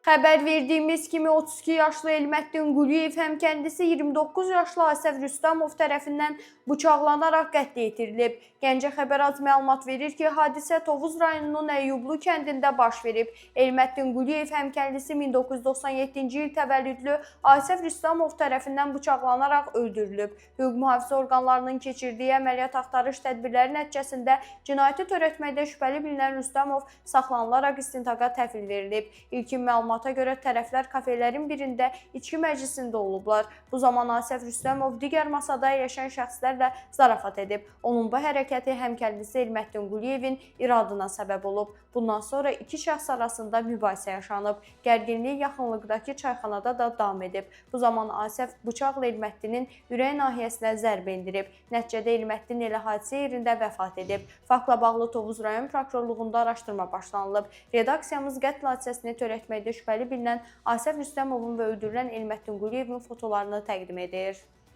Xəbər verdiyimiz kimi 32 yaşlı Elməddin Quliyev həmkəndlisi 29 yaşlı Asəf Rüstəmov tərəfindən bıçaqlanaraq qətlə yetirilib. Gəncə xəbər az məlumat verir ki, hadisə Tovuz rayonunun Əyyublu kəndində baş verib. Elməddin Quliyev həmkəndlisi 1997-ci il təvəllüdlü Asəf Rüstəmov tərəfindən bıçaqlanaraq öldürülüb. Hüquq mühafizə orqanlarının keçirdiyi əməliyyat axtarış tədbirləri nəticəsində cinayəti törətməkdə şübhəli bilinən Rüstəmov saxlanılaraq istintaqa təhvil verilib. İlkin məlumata görə tərəflər kafelərin birində içki məclisində olublar. Bu zaman Asəf Rüstəmov digər masada əyləşən şəxslərlə zarafat edib. Onun bu hərəkəti həmkəndlisi Elməddin Quliyevin iradına səbəb olub. Bundan sonra iki şəxs arasında mübahisə yaşanıb. Gərginlik yaxınlıqdakı çayxanada da davam edib. Bu zaman Asəf bıçaqla Elməddinin ürək nahiyəsinə zərbə endirib. Nəticədə Elməddin elə hadisə yerində vəfat edib. Faktla bağlı Tovuz rayon prokurorluğunda araşdırma başlanılıb. Redaksiyamız qətl hadisəsini törətməkdə şübhəli bilinən Asəf Rüstəmovun və öldürülən Elməddin Quliyevin fotolarını təqdim edir.